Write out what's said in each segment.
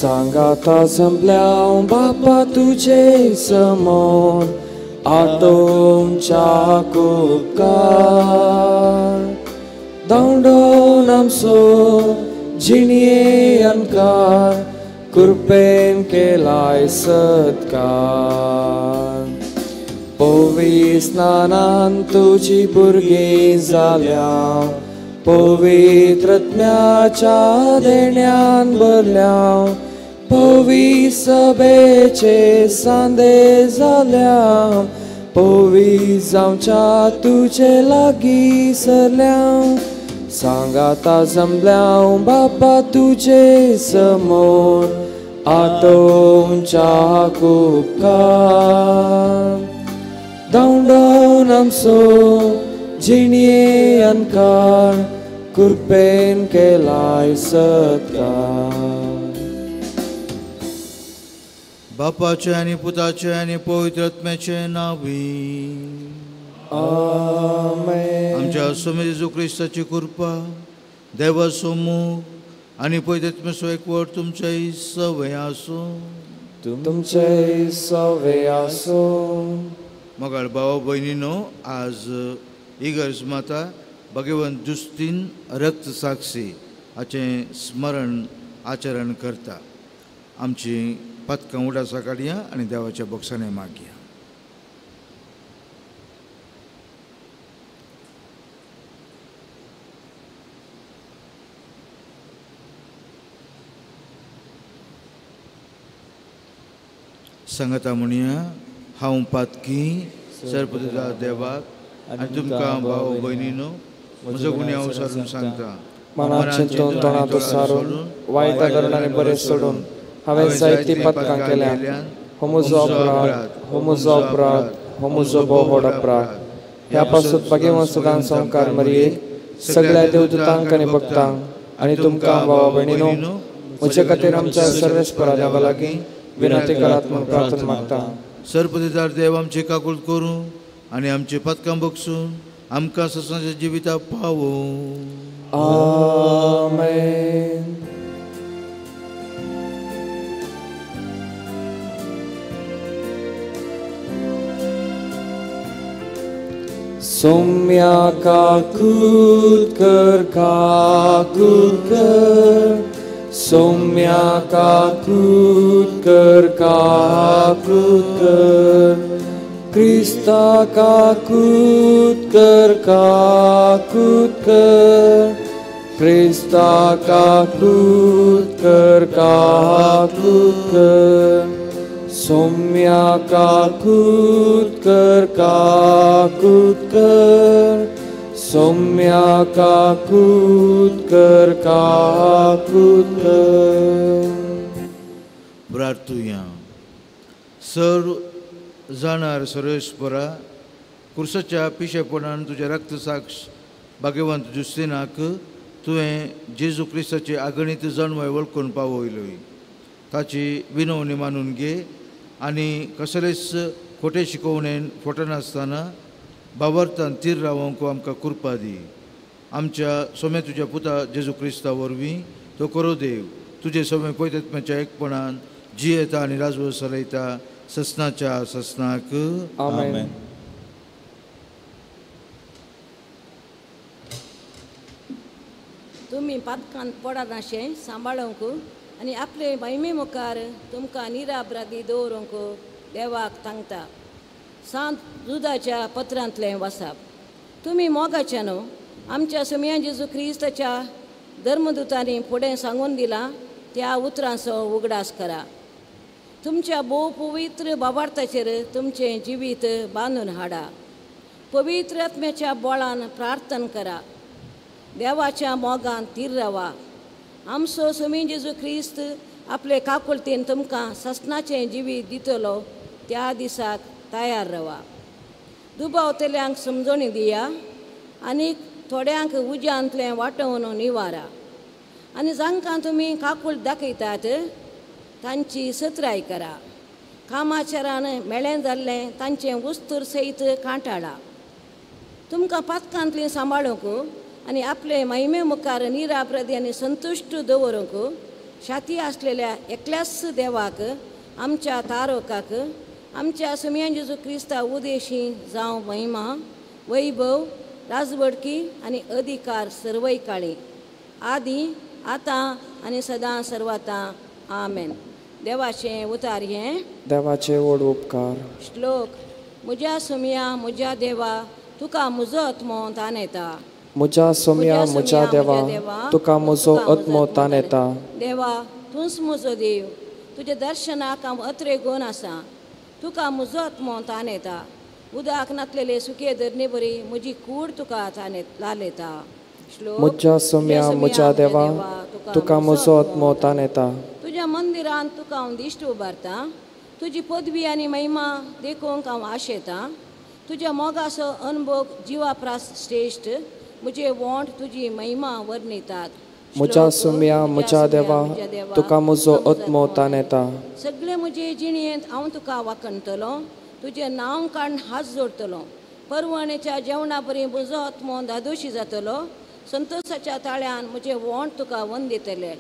सांगाता जमल्या बापा तुझे समोर आटोवच्या उपकार धांवडोवन आमचो जिणये अनकार कृपेन केलाय सत्कार पवी स्नानान तुजी भुरगीं जाल्या पवित्रत्म्याच्या देण्यान भरल्या पवी सभेचे सांदे जाल्या पवी जावच्या तुजे लागीं सरल्या सांगाता जमल्या बापा तुजे समोर आटोवच्या उपकार धांवडोवन आमचो जिणये अनकार कृपेन केलाय सत्कार. बापाचे आनी पुताचे आनी पवित्र आत्म्याचे नांवी आमेन. आमच्या स्वामी जेजू क्रिस्ताची कृपा, देवाचो मोग आनी पवित्र आत्म्याचो एकवट तुमचेय सवय आसूं. तुमचेय सवय आसूं. मगाळ भाव भयणीनो, आज इगर्ज माता भगवंत जुस्तीन रक्त साक्षी हाचें स्मरण आचरण करता. आमची पातकां उडासा काडया आनी देवाच्या बोक्सांनी मागया. सांगता म्हणया, हांव पातकी सरपतिदा देवाक आनी तुमकां भाव भयणीनो म्हजो गुन्यांव सारून सांगता. मनात चिंतून तोंडांत सारून वायट करणारे बरें सोडून हांवें जायतीं पातकां केल्यात. हो म्हजो अपराध, हो म्हजो अपराध, हो म्हजो भोव व्हड अपराध. ह्या पासून भाग्यवंत सदां संवकार मरयेक सगळ्या देवदूतांक आनी भक्तांक आनी तुमकां भावा भयणीनो म्हजे खातीर आमच्या सर्वेस्परा देवा लागीं विनंती करात म्हूण प्रार्थना मागता. सरपतिदार देव आमची काकूळ करूं आनी आमची पातकां बगसून आमकां ससांच्या जिविता पावूं. आमेन. सोम्या काकूत कर, काकूत कर, सोम्या काकूत कर, काकूत कर, क्रिस्ता काकूत कर, काकूत कर, क्रिस्ता काकूत कर, काकूत कर, सोम्या काकूत कर, काकूत कर, सोम्या काकूत कर, काकूत कर. प्रार्थुया. सर जाणार सर्वेस्परा, कुर्साच्या पिशेपणान तुज्या रक्तसाक्ष भाग्यवंत जुस्तीनाक तुवें जेजू क्रिस्ताची आगणीत जाणवाय वळखून पावयलोय. ताची विनवणी मानून घे आनी कसलेच खोटे शिकोवणेन फटनासतना बाबर्थान तीर रावंक आमकां कृपा दी. आमच्या सोम्या तुज्या पुता जेजू क्रिस्ता वरवीं तो करो देव तुजे सोमे पवित्र एकपणान जियेता आनी राजवट चलयता ससनाच्या ससनाक. आमेन. तुमी पातकान पडनाशें सांबाळूंक आनी आपले महिमे मुखार तुमकां निरापराधी दवरूंक देवाक सांगता. सांत जुदाच्या पत्रांतलें वासाप. तुमी मोगाच्या न्हू आमच्या सुमया जेजू क्रिस्ताच्या धर्मदूतांनी फुडें सांगून दिलां त्या उतरांचो उगडास करा. तुमच्या भोव पवित्र बाबार्थाचेर तुमचें जिवीत बांदून हाडा. पवित्र आत्म्याच्या बोळान प्रार्थना करा. देवाच्या मोगान तीर रावा. आमचो सुमी जेजू क्रिस्त आपले काकुळतेन तुमकां ससनाचें जिवीत दितलो त्या दिसाक तयार रावा. दुबावतल्यांक समजणी दिया आनी थोड्यांक उज्यांतलें वाटोवन निवारा. आनी जांकां तुमी काकूळ दाखयतात तांची सत्राय करा. कामाचेरान मेळें जाल्लें तांचें उस्तूर सयत कांटाळा. तुमकां पातकांतलीं सांबाळूंक आनी आपले महिमे मुखार निरापराधी आनी संतुश्ट दवरूंक शाती आसलेल्या एकल्याच देवाक आमच्या तारोकाक आमच्या सुमयान जेजू क्रिस्ता उदेशी जावं महिमा वैभव राजवडकी आनी अधिकार सर्वय काळी आदी आतां आनी सदां सर्वातां आमेन. देवाचें उतार हें देवाचे व्हड उपकार. श्लोक. म्हज्या सुमया म्हज्या देवा तुका म्हजो आत्मो तान येता. म्हज्या सोम्या म्हज्या देवा तुका म्हजो आत्मो तान येता. देवा तूंच म्हजो देव, तुज्या दर्शनाक हांव अत्रेगून आसा. तुका म्हजो आत्मो तान येता. उदक नातलेले सुके धरणे बरी म्हजी कूड तुका तान लालयता. म्हज्या सोम्या म्हज्या देवा तुका म्हजो आत्मो तान येता. तुज्या मंदिरांत तुका हांव दिश्ट उबारता. तुजी पदवी आनी महिमा देखूंक हांव आशेतां. तुज्या मोगाचो अनभोग जिवा प्रास श्रेश्ठ. म्हजे वोंठ तुजी महिमा वर्णितात. म्हज्या सुम्या म्हज्या देवा तुका म्हजो आत्मो तान येता. सगळे म्हजे जिणेंत हांव तुका वाखणटलो. तुजें नांव काडून हात जोडटलो. परवणेच्या जेवणा बरी म्हजो आत्मो धादोशी जातलो. संतोषाच्या ताळ्यान म्हजे वोंठ तुका वंदितले.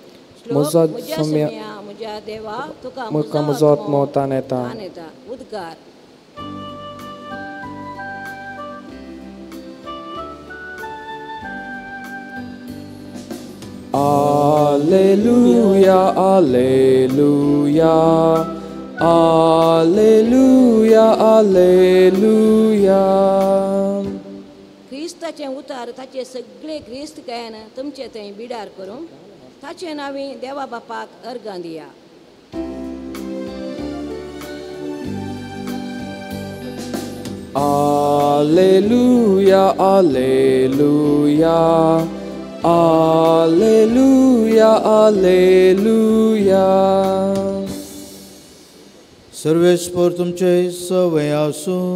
म्हज्या सुम्या म्हज्या देवा तुका म्हजो आत्मो तान येता. उद्गार. Alleluia, alleluia, alleluia, alleluia. क्रिस्ताचें उतार ताचे सगळे क्रिस्त गायन तुमचे थंय बिडार करूं ताचे नांवी देवा बापाक अर्गां दिया. Alleluia, alleluia, alleluia, alleluia. सर्वेस्पर तुमचे सवे आसूं.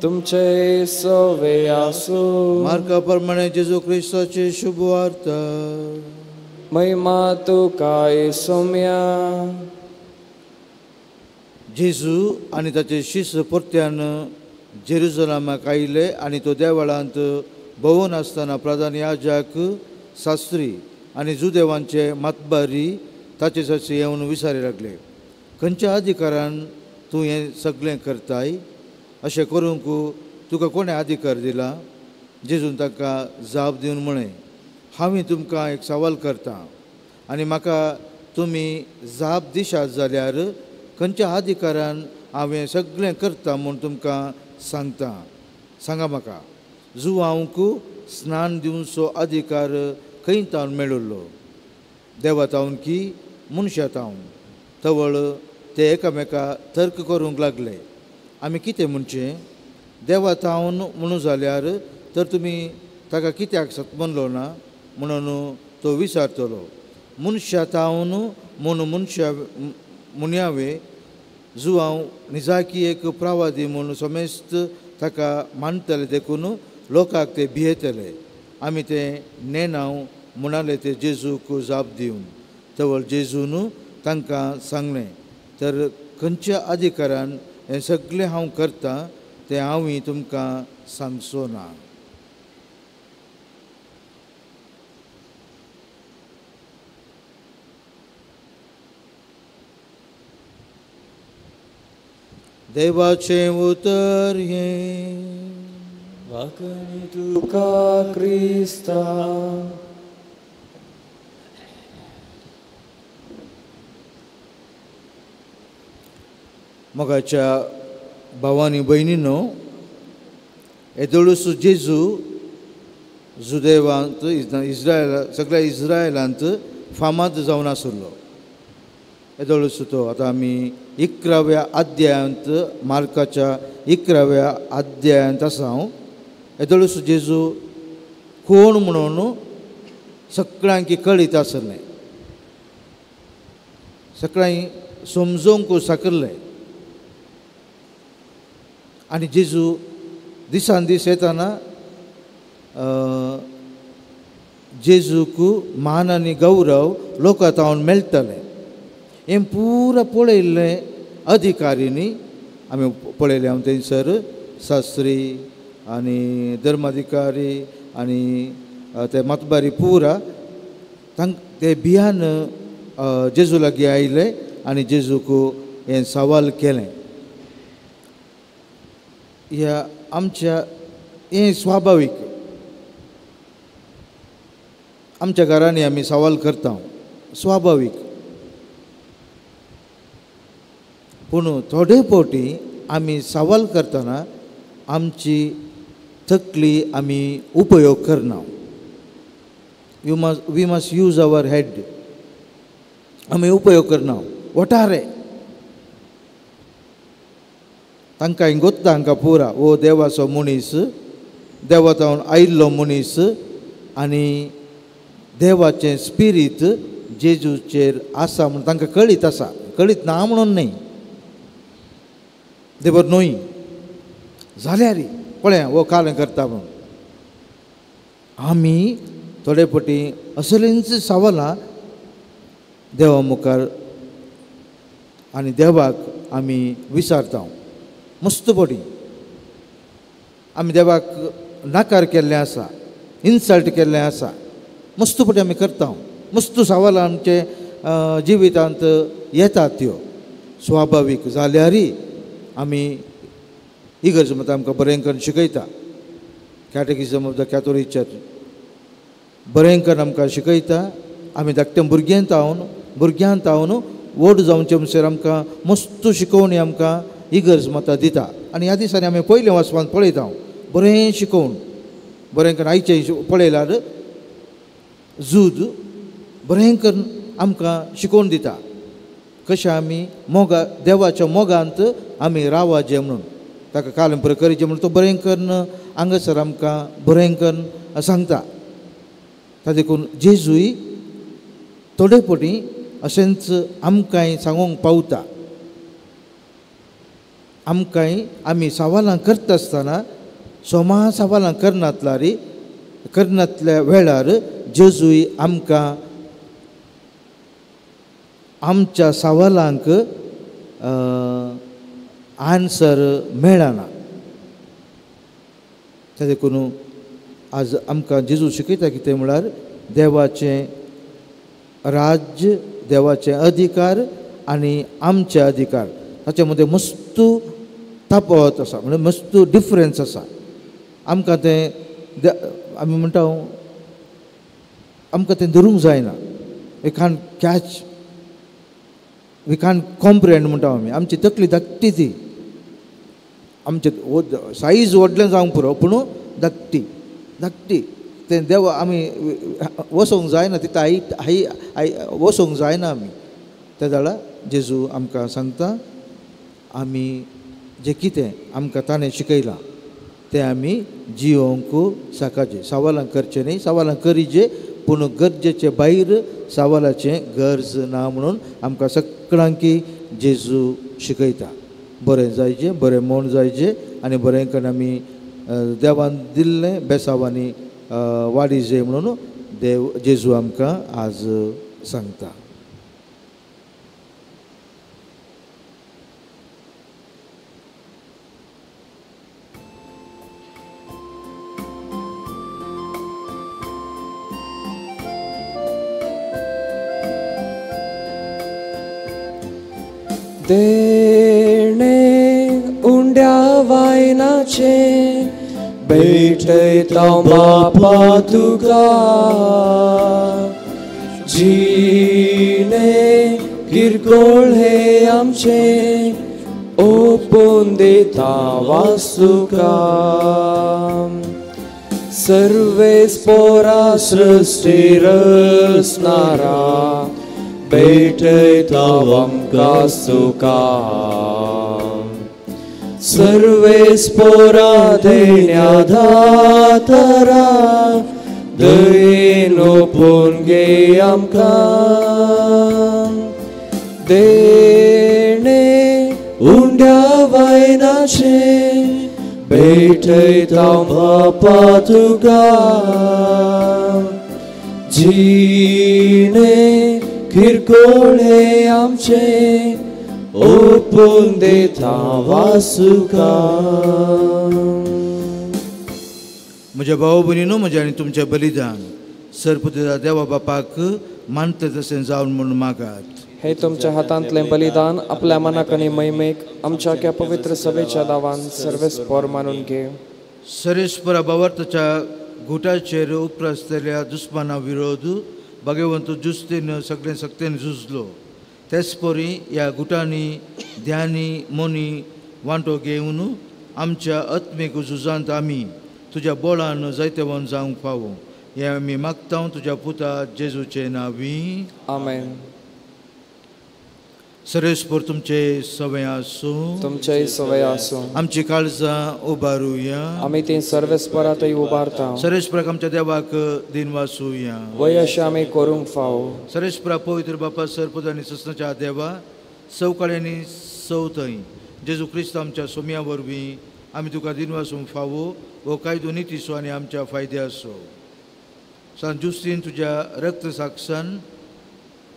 तुमचे सवे आसूं. मार्का प्रमाणे जेजू क्रिस्ताची शुभ वार्ता. महिमा तुका सोम्या. जेजू आनी ताचे शिष्य परत्यान जेरुजलमाक आयले आनी तो देवळांत भोंवून आसतना प्रधान याजक शास्त्री आनी जुदेवांचे मातबारी ताचे सारसे येवन विचारी लागले, खंयच्या अधिकारान तूं हें सगळें करताय? अशें करूंक तुका कोणें अधिकार दिला? जेजून ताका जाप दिवन म्हळें, हांवें तुमकां एक सवाल करता आनी म्हाका तुमी जाप दिशात जाल्यार खंयच्या अधिकारान हांवें सगळें करता म्हूण तुमकां सांगता. सांगा म्हाका, जुवांक स्नान दिवचो अधिकार खंय तावन मेळिल्लो? देवा तावन की मनशा तावन? तवळ ते एकामेका तर्क करूंक लागले, आमी कितें म्हणचें? देवा तावन म्हणू जाल्यार तर तुमी ताका कित्याक सतमनलो ना म्हणून तो विचारतलो. मनशा तावन म्हूण मनशा म्हणयावे जुवांव निजाकी एक प्रवादी म्हूण समेस्त ताका मानतले, देखून लोकांक ते भियेतले. आमी ते नेणाव म्हणाले ते जेजूक जाप दिवन. तवळ जेजून तांकां सांगलें, तर खंयच्या अधिकारान हें सगळें हांव करतां तें हांवूय तुमकां सांगचो ना. देवाचें उतर हें. वाकणी तुका क्रिस्ता. मोगाच्या भावानी भयणीनो, येदोळूस जेजू जुदेवांत इस्रायल सगळ्या इस्रायलांत फामाद जावन आसलो. येदोळूस तो आतां आमी 11व्या अध्यायांत, मार्काच्या 11व्या अध्यायांत आसा हांव. येदोळूस जेजू कोण म्हणून सगळ्यांक कळीत आसलें, सगळ्यांक समजोवंक साकरलें. आनी जेजू दिसान दीस येताना जेजूक मान आनी गौरव लोकां तावन मेळटालें. हें पुरा पळयल्लें अधिकारींनी आमी पळयलें. हांव थंयसर शास्त्री आनी धर्माधिकारी आनी ते मतबारी पुरा तांकां ते भियान जेजू लागीं आयले आनी जेजूक हें सवाल केलें. ह्या आमच्या हें स्वाभावीक, आमच्या घरांनी आमी सवाल करता स्वाभावीक. पूण थोडे फावटी आमी सवाल करतना आमची तकली आमी उपयोग करना. We must use our head. आमी उपयोग करना वटारे तांकां गोत्ता हांकां पुरा हो देवाचो मनीस, देवा जावन आयिल्लो मनीस आनी देवाचें स्पिरीत जेजूचेर आसा म्हूण तांकां कळीत आसा. कळीत ना म्हणून न्हय, देवर न्हय जाल्यार पळया हो कालें करता म्हणून आमी थोडे फावटी असलींच सवालां देवा मुखार आनी देवाक आमी विचारता. मस्त फावटी आमी देवाक नाकार केल्लें आसा, इन्सल्ट केल्लें आसा, मस्त फावटी आमी करता. मस्त सवालां आमचे जिवितांत येतात त्यो स्वाभावीक. जाल्यारय आमी इगर्ज मत आमकां बरें करून शिकयता, catechism of the Catholic church बरें करून आमकां शिकयता. आमी धाकट्या भुरग्यांत हावन व्हड जावचे म्हणसर आमकां मस्त शिकोवणी आमकां इगर्ज मतां दिता. आनी ह्या दिसांनी आमी पयलें वाचपान पळयता बरें शिकोवन बरें करून आयचें पळयल्यार झूज बरें करून आमकां शिकोवन दिता कशें आमी मोगा देवाच्या मोगांत आमी रावाचें म्हणून, ताका कालंपर करीचें म्हणून तो बरें करून हांगासर आमकां बरें करून सांगता. ता देखून जेजूय थोडे फावटी अशेंच आमकांय सांगूंक पावता. आमकांय आमी सवालां करता आसतना सोमा सवालां करनातल्या वेळार जेजूय आमकां आमच्या सवालांक आन्सर मेळना. ते देखून आज आमकां जेजू शिकयता कितें म्हळ्यार देवाचें राज्य, देवाचे अधिकार आनी आमचे अधिकार ताचे मदें मस्त तफावत आसा, म्हणजे मस्त डिफरन्स आसा. आमकां तें आमी म्हणटा आमकां तें धरूंक जायना. We can't catch, we can't comprehend म्हणटा आमी. आमची तकली धाकटी ती, आमचे सायज व्हडलें जावंक पुरो पूण धाकटी धाकटी तें देवा आमी वचोंक जायना तितूं आई आई आई वचोंक जायना आमी. त्या जाल्यार जेजू आमकां सांगता आमी जें कितें आमकां ताणें शिकयलां तें आमी जियोंक साकाचें. सवालां करचें न्ही, सवालां करीचे पूण गरजेचे भायर सवालाचें गरज ना म्हणून आमकां सगळ्यांकी जेजू शिकयता. बरें जायचें, बरें म्हण जायचें आनी बरें करून आमी देवान दिल्लें बेसावांनी वाडी जाय म्हणून देव जेजू आमकां आज सांगता. देणे उंड्या वायनाचे भेटयता बापा तुका, जिणे किरकोळ हे आमचे ओपून दिता वासुका. सर्वेस पोरा सृष्टी रचणारा भेटयता आमकां सुखा. सर्वेस पोरा देण्या दातरा दयेन ओपून घे आमकां. देणे उंड्या वायनाचे भेटयता बापा तुका, जिणे किरकोळ हे आमचे ओपून दिता वासुका. म्हज्या भाव भयणीनो, म्हजें आनी तुमचें बलिदान सरपती देवा बापाक मानते तशें जावन म्हूण मागात. हे तुमच्या हातांतलें बलिदान आपल्या मनाक आनी महिमेक आमच्या ह्या पवित्र सभेच्या दावान सर्वेस्पोर मानून घे. सरेस्परा भावार्थाच्या घुटाचेर उप्रासतल्या दुस्माना विरोध भाग्यवंत जुस्तीन सगळे सक्तेन झुजलो. तेच परी ह्या गुटांनी ध्यानी मोनी वांटो घेवन आमच्या आत्मीक झुजांत आमी तुज्या बोळान जायतेवन जावंक फावो हें आमी मागता तुज्या पुता जेजूचे नांवी. आमेन. सरेस्पर तुमचे सवय आसूं. तुमचेय सवय आसूं. आमची काळजां उबारुया. आमी ती सर्वेस्परातय उबारता. सरेस्पराक आमच्या देवाक दिन वासूया. वय अशें आमी करूंक फावो. सरेस्परा पवित्र बापा सरपद आनी ससनाच्या देवा सवकाळ्यांनी सवथंय जेजू क्रिस्त आमच्या सोम्या वरवीं आमी तुका दिन वासूंक फावो हो कायदो नितीचो आनी आमच्या फायद्याचो. सांत जुस्तीन तुज्या रक्त साक्षान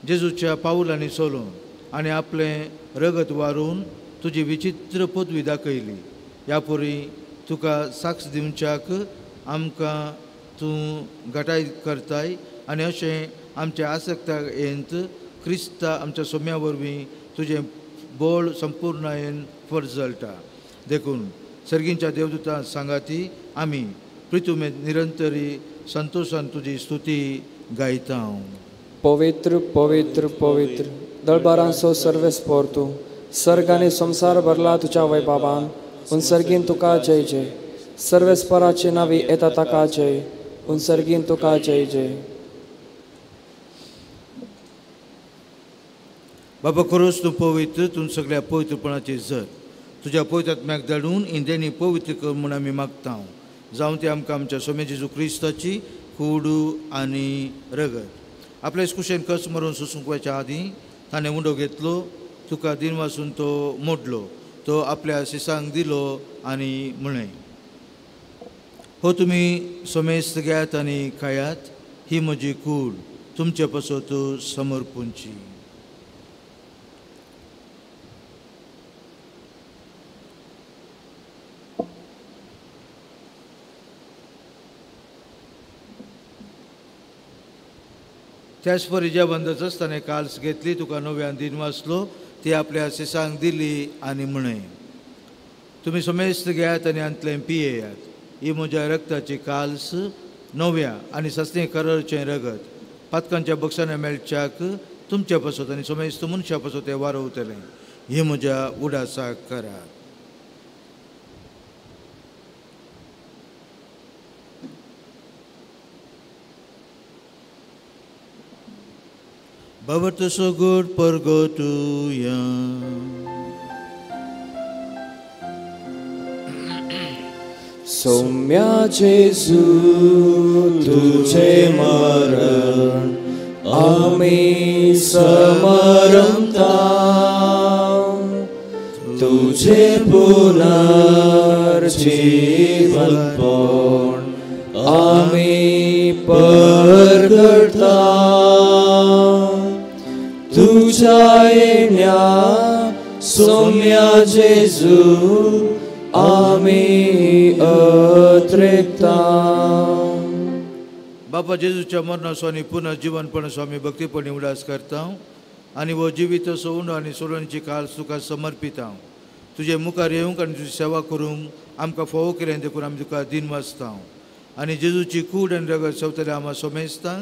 जेजूच्या पावलांनी चलोवन आनी आपलें रगत वारून तुजी विचित्र पदवी दाखयली. ह्या परी तुका साक्ष दिवच्याक आमकां तूं घटाय करताय आनी अशें आमच्या आसक्तायेंत क्रिस्ता आमच्या सोम्या वरवीं तुजें बळ संपूर्णायेन फर्जळटा. देखून सर्गींच्या देवदूतां सांगाती आमी प्रितुमेंत निरंतरी संतोशान तुजी स्तुती गायता. पवित्र पवित्र पवित्र दळबारांचो सर्वेस्पोर तूं सर्ग आनी संवसार भरला तुज्या वैभावान. उनसर्गीन तुका जय जय. सर्वेस्पराचे नांवी येता ताका जय. उनसर्गीन तुका जय जय. बाबा खरोच तूं पवित्र, तूं सगळ्या पवित्रपणाची जर तुज्या पवित्र आत्म्याक धाडून इंद्रियांनी पवित्र कर म्हूण आमी मागता. जावं ते आमकां आमच्या सोम्या जेजू क्रिस्ताची कूड आनी रगत. आपल्या कुशेन कस मरून सोसूंक वयच्या आदीं ताणें उंडो घेतलो, तुका दिन वासून तो मोडलो, तो आपल्या शिसांक दिलो आनी म्हळें, हो तुमी समेस्त घेयात आनी खायात, ही म्हजी कूड तुमचे पासत समर्पूंची. त्याच परी जेवण ताणें काल्स घेतली, तुका नव्यान दिन वाचलो, ती आपल्या शिसांक दिली आनी म्हळें, तुमी समेस्त घेयात आनी हांतलें पियेयात, ही म्हज्या रक्ताची काल्स नव्या आनी सस्ते करचें रगत पातकांच्या बक्षाने मेळच्याक तुमच्या पासत आनी समेस्त मनशा पासत तें वारवतलें. ही म्हज्या उडासाक करात. बाबा सगुड परगटुया. सौम्या जेजू तुझे मरण आमी समरता, तुझे पुनर्जीवन पण आमी परगटा. तुझ्या येण्या सौम्या जेजू आमी अत्रेकता. बापा जेजूच्या मरणाचो आनी पुनर्जीवनपणाचो आमी भक्तीपणी उडास करता आनी हो जिवीत सोडून आनी सोडणीची काल तुका समर्पिता. तुजे मुखार येवंक आनी तुजी सेवा करूंक आमकां फावो केलें देखून आमी तुका दिन वाचता. आनी जेजूची कूड आनी रगत सोंपतले आमा सोमेस्ता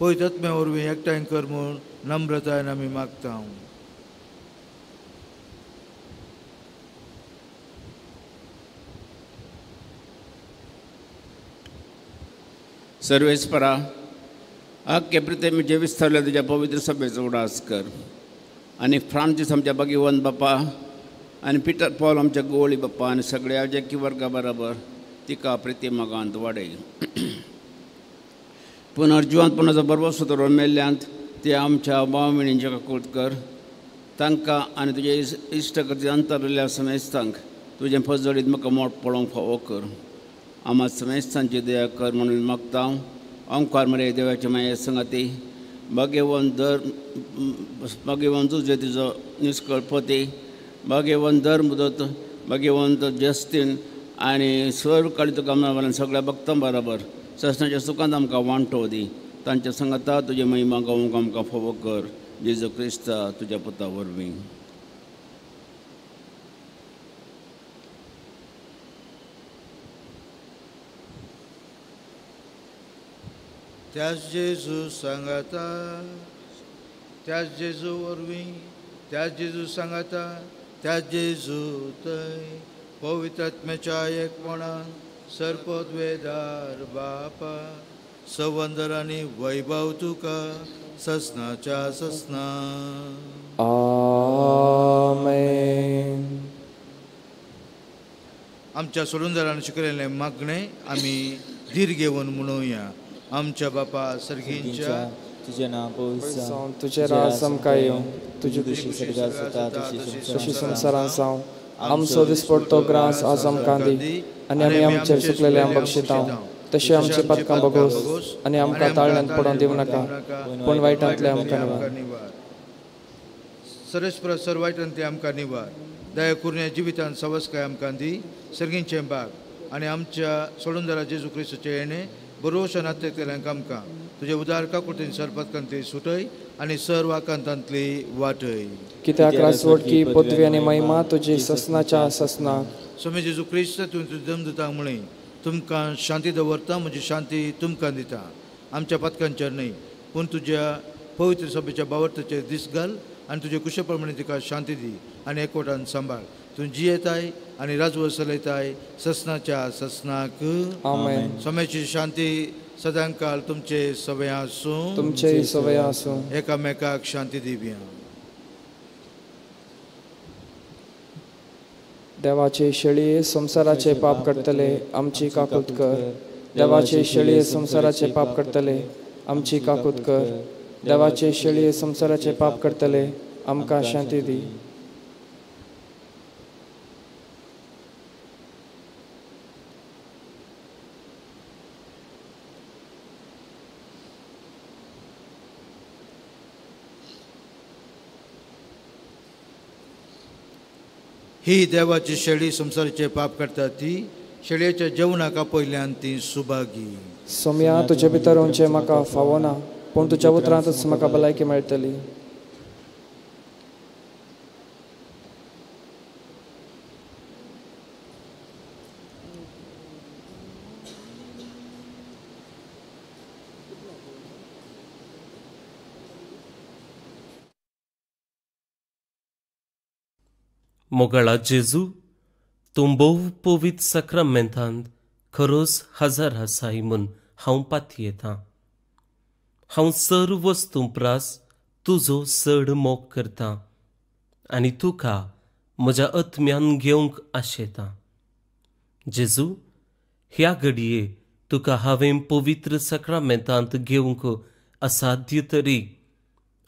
पवित्र आत्म्या वरवीं एकठांय कर म्हूण नम्रतायेन आमी मागता. सर्वेस्परा आख्खे पृथ्वी जे विस्तारले तुज्या पवित्र सभेचो उडास कर आनी फ्रांसीस आमच्या भाग्यवंत बापा आनी पिटर पॉल आमच्या गोवळी बाप्पा आनी सगळ्या जेकी वर्गा बराबर तिका प्रिती मोगांत वाडय. पुनर्जिवंतपणाचो बरबसो दवरून मेल्ल्यांत ते आमच्या भाव-भयणींचे काकूट कर, तांकां आनी तुजे इश्ट करचे अंतरलेल्या समेस्तांक तुजें फजडीत म्हाका मोट पळोवंक फावो कर. आमा समेस्तांची दया कर म्हणून मागता. ओंकार मरे देवाचे माये संगाती भाग्यवंत दर भाग्यवंत तुजे तुजो निष्कळपती भाग्यवंत दर मुदत भाग्यवंत जस्तीन आनी सर्व काळी तुका सगळ्या भक्तां बराबर ससनाच्या सुखांत आमकां वांटो दी. तांच्या सांगाता तुजे महिमा गावंक आमकां फावो कर जेजू क्रिस्ता तुज्या पुता वरवीं. त्याच जेजू सांगाता, त्याच जेजू वरवीं, त्याच जेजू सांगाता, त्याच जेजू थंय पवित्र आत्म्याच्या एकपणान सर्पोद्वेदार बापा सवंदर आनी वैभव तुका ससनाच्या ससना. आमेन. आमच्या सोडूनदारान शिकयल्लें मागणें आमी धीर घेवन म्हणुया. आमच्या बापा सर्गींच्या तुझें नांव पवित्र जावं, तुजें राज आमकां येवं, तुजी खुशी स्वर्गांत जाता तशी संवसारांत जावं. आमचो दिसपडतो ग्रास आज आमकां दी आनी आमी आमचेर चुकलेल्यांक बक्षितांव तशें आमचे पातकां बगोस आनी आमकां ताळ्यांत पडोवन दिवं नाका, पूण वायटांतलें आमकां निवार. सरस्पर सर वायटांतलें आमकां निवार. दया करून ह्या जिवितांत सवसकाय आमकां दी. सर्गींचें बाग आनी आमच्या सोडूनदारा जेजू क्रिस्ताचें येणें बरोवशा नात्यातल्यांक आमकां तुजे उदार काकुळतेन सरपतकांतली सुटय आनी सर्व आकांतांतली वाटय. कित्याक रासवटकी पदवी आनी महिमा तुजी ससनाच्या ससना. स्वामी जेजू क्रिस्त तुवें तुज्या दमदूतांक म्हळें, तुमकां शांती दवरता, म्हजी शांती तुमकां दिता. आमच्या पातकांचेर न्हय पूण तुज्या पवित्र सभेच्या बावर्ताचेर दीस घाल आनी तुजे कुशे प्रमाणे तिका शांती दी आनी एकवटान सांबाळ. तूं जियेताय आनी राजवट चलयताय ससनाच्या ससनाक. आमेन. स्वाम्याची शांती सदांकाल तुमचे सवय आसूं, तुमचे सवय आसूं. एकामेकाक शांती दिवया. देवाचे शेळये संवसाराचे पाप करतले आमची काकूत कर. देवाचे शेळये संवसाराचे पाप करतले आमची काकूत कर. देवाचे शेळये संवसाराचे पाप करतले आमकां शांती दी. ही देवाची शेळी संवसाराचे पाप करता ती शेळयेच्या जेवणाक आपयल्यान ती सुभागी. सोम्या तुजे भितर वचचें म्हाका फावना, पूण तुज्या उतरांतच म्हाका भलायकी मेळटली. मोगाळा जेजू, तूं भोव पवित्र साक्रामेंतांत खरोच हजर आसाय म्हूण हांव पातयेतां. हांव सर्व वस्तूं प्रास तुजो चड मोग करतां आनी तुका म्हज्या आत्म्यान घेवंक आशेतां. जेजू, ह्या घडये तुका हांवें पवित्र साक्रामेंतांत घेवंक असाध्य तरी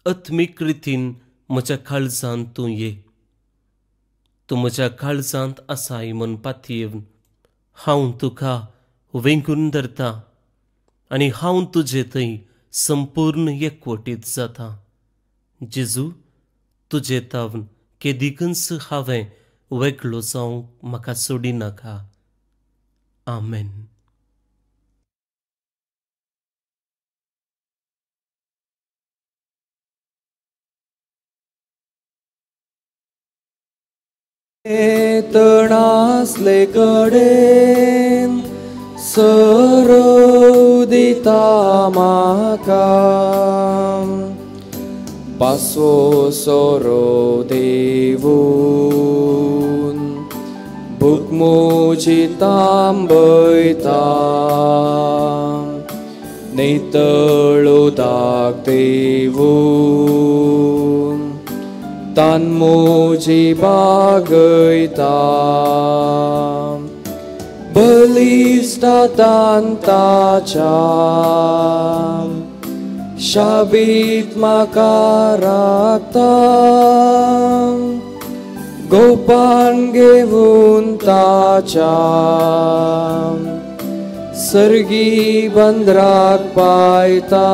आत्मीक रितीन म्हज्या काळजांत तूं ये. तूं म्हज्या काळजांत आसाय म्हूण पातयेवन हांव तुका वेंगून धरतां आनी हांव तुजे थंय संपूर्ण एकवटीत जाता. जेजू, तुजे तावन केदिकूच हांवें वेगळो जावंक म्हाका सोडिनाका. आमेन. तणासले कडेन सरव दिता म्हाका, पासो सोरो देवून भूक म्हजी तांबयता, नितळ उदक देवून तान म्हजी बागयता, बलिश्ट तांताच्या शाबीत म्हाका राखता, गोपान घेवन ताच्या सर्गी बंदराक पायता.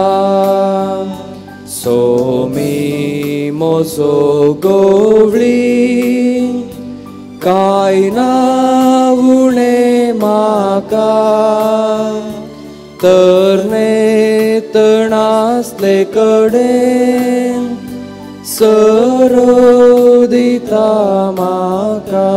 सोमी म्हजो गोवळी कांय ना उणें म्हाका, तरणे तणासले कडेन सरो दिता म्हाका.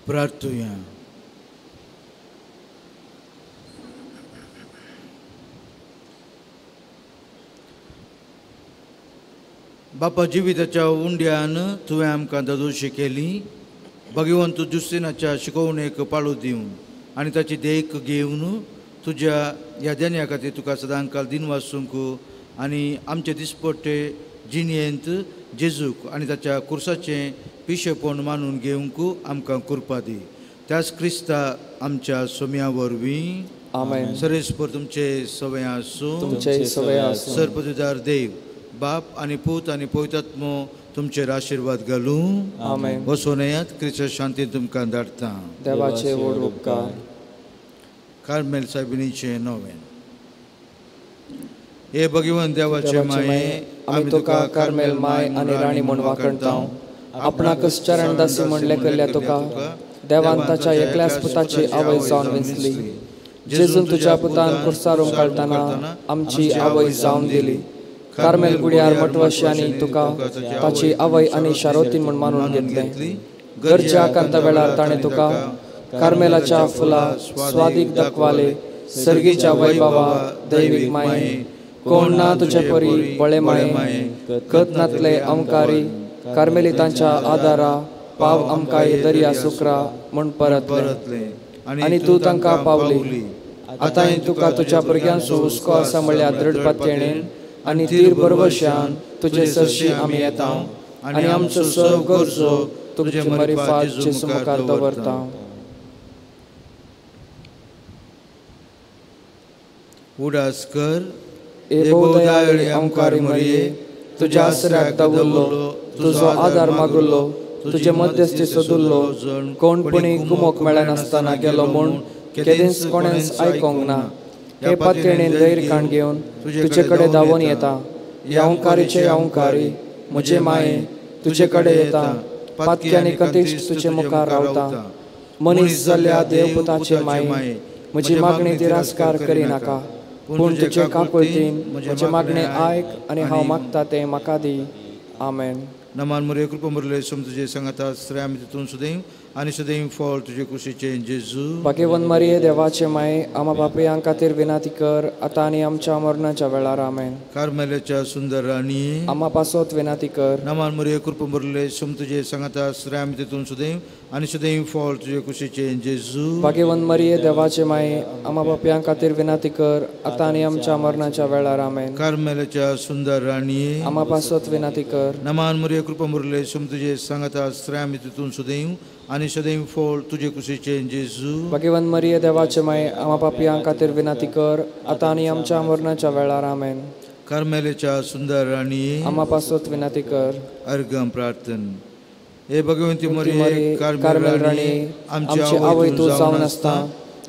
प्रार्थुया. बापा जिविताच्या उंड्यान तुवें आमकां दादोशी केली. भगवंत जुस्तिनाच्या शिकोवणेक पाळो दिवन आनी ताची देख घेवन तुज्या ह्या देण्या खातीर तुका सदांकाल दिनवासूंक आनी आमचे दिसपट्टे जिणेंत जेजूक आनी ताच्या कुर्साचें पिशेपण मानून घेवंक आमकां कृपा दी. त्याच क्रिस्ता आमच्या सोम्या वरवीं. आमेन. सरेस्पर तुमचे सवय आसूं. तुमचे सवय आसूं. सर्पजुदार देव बाप आनी पूत आनी पवित्रात्मो तुमचेर आशिर्वाद घालूं. आमेन. वचून येयात. क्रिस्त शांती तुमकां धाडटा. देवाचे व्हड उपकार. कार्मेल सायबिणीचें नवें. हे भगवान देवाचे माये, आमी तुका कार्मेल my आनी राणी म्हूण वाखणता. आपणाकच चरणदासी म्हूण लेखिल्ल्या तुका देवान ताच्या एकल्याच पुताची आवय जावन विंचली. जेजून तुज्या पुतान कुर्सार उमकाळटना आमची आवय जावन दिली. कार्मेल गुड्यार मटवश्यांनी तुका ताची आवय आनी शारोतीन म्हूण मानून घेतलें. गरजे आकांता वेळार ताणें तुका कार्मेलाच्या फुलां स्वादीक दाखवाले. सर्गीच्या वैभवा दैवीक माये, कोण ना तुजे परी बळे माये, गत नातले अमकारी कार्मेलितांच्या आदारा पाव आमकां दर्या सुकरा म्हूण परतले आनी तूं तांकां पावली. आतांय तुका तुज्या भुरग्यांचो हुस्को आसा म्हळ्यार दृढ पातयेन आनी तीर बरवश्यान तुजे सरशी आमी येता आनी आमचो सर्व गरजो तुजे मरिफात जेजू मुखार दवरता. उडास कर ए भोव दयाळी आमकारी मरिये, तुज्या आसऱ्याक दवरलो, तुजो आदार मागुल्लो, तुजे मध्यस्थी सोदुल्लो, कोणपणी कुमोक मेळनासतना गेलो म्हूण केदेंच कोणेंच आयकोंक ना. हे पातयेणेन धैर्य काण घेवन तुजे कडेन धांवून येता. ह्या ओंकारीचे ओंकारी म्हजे माये तुजे कडेन येता. पातकी आनी कतिश्ट तुजे मुखार रावता. मनीस जाल्ल्या देवपुताचे माये, म्हजी मागणी तिरस्कार करिनाका, पूण तुजे काकुळतीन म्हजें मागणें आयक आनी हांव मागता तें म्हाका दी. आमेन. नमान मुरे कृपा मुरले सम तुझे सांगाता स्त्रिया आमी तितून सदैव आनी सदैव फळ तुजे कुशीचें जेजू. भाग्यवंत मरिये देवाचे माये, आमा पापयां खातीर विनंती कर आतां आनी आमच्या मरणाच्या वेळार. आमेन. कार्मेलाच्या सुंदर राणी, आमा पासत विनंती कर. नमान मुरे कृपा मुरले सम तुझे सांगाता स्त्रिया आमी तितून सदैव आनी सदैव फळ तुजे कुशीचें जेजू. भाग्यवंत मरिये देवाचे माये, आमा पापयां खातीर विनंती कर आतां आनी आमच्या मरणाच्या वेळार. आमेन. कार्मेलाच्या सुंदर राणी, आमा पासत विनंती कर. नमान मुरे कृपा मुरले सम तुझे सांगाता स्त्रिया आमी तितून सदैव आनी सदैव फळ तुजे कुशीचें जेजू. भाग्यवंत मरिये देवाचे माये, आमा पापयां खातीर विनंती कर आतां आनी आमच्या मरणाच्या वेळार. आमेन. कार्मेलाच्या सुंदर राणी, आमा पासत विनंती कर. अर्घम प्रार्थन. हे भगवंती मरिये कार्मेल राणी, आमची आवय तूं जावन आसता,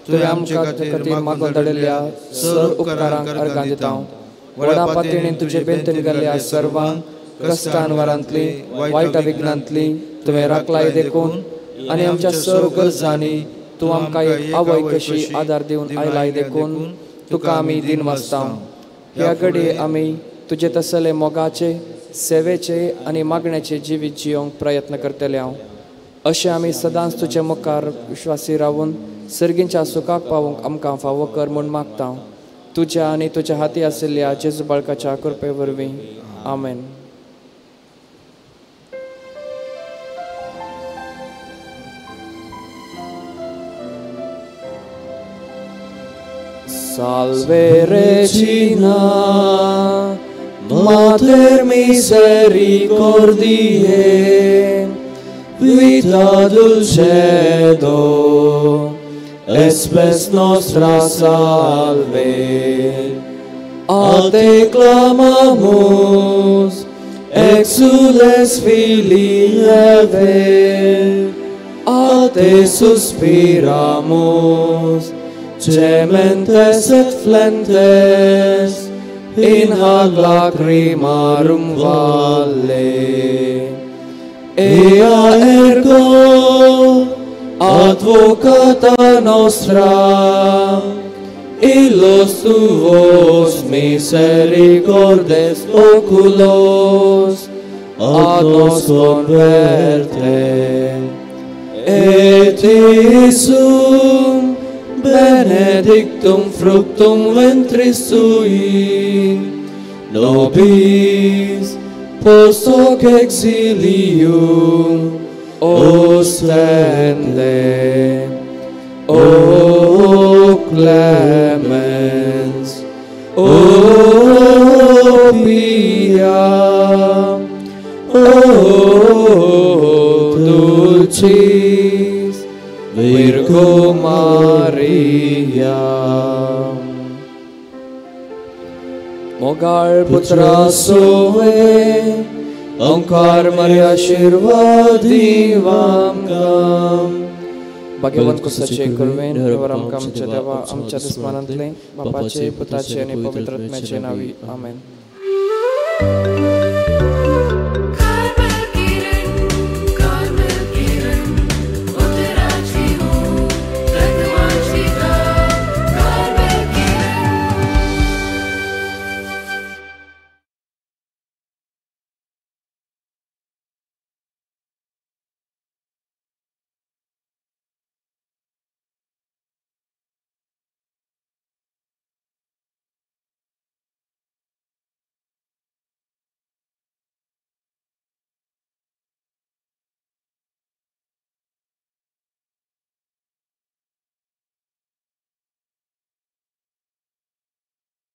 तुवें आमच्या खातीर मागून धाडिल्ल्या सर उपकारांक अर्घां दिता. व्हडा पातयेणीन तुजे बेंतून गेल्ल्या सर्वांक कश्टान वरांतली वायट विघ्नांतली तुवें राखलाय देखून आनी आमच्या सर्व गरजांनी तूं आमकां एक आवय कशी आदार दिवन आयलाय देखून तुका आमी दिनवासता. ह्या घडये आमी तुजे तसले मोगाचे, सेवेचे आनी मागण्याचे जिवीत जियोंक प्रयत्न करतले हांव. अशें आमी सदांच तुजे मुखार विश्वासी रावून सर्गींच्या सुखाक पावूंक आमकां फावो कर म्हूण मागता. तुज्या आनी तुज्या हाती आशिल्ल्या जेजू बाळकाच्या कृपे वरवीं. आमेन. Salve Regina, Mater misericordiae, vita dulcedo, et spes nostra salve. A te clamamus, exules filii Eve, a te suspiramus, gementes et flentes, in hac lacrimarum valle. Ea ergo advocata nostra, illos tuos misericordes oculos ad nos converte. Et Iesum benedictum fructum ventris sui, nobis post hoc exilium ostende. O clemens, o pia, o dulcis Virgo Maria. मोगाळ पुत्रा सोवे ओंकार मरिया आशीर्वाद आमकां. भाग्यवंत कुसाचे कुरवेन देवर आमकां आमच्या देवा आमच्या दुस्मानांतले बापाचे पुताचे आनी पवित्र आत्म्याचे नांवी आमेन.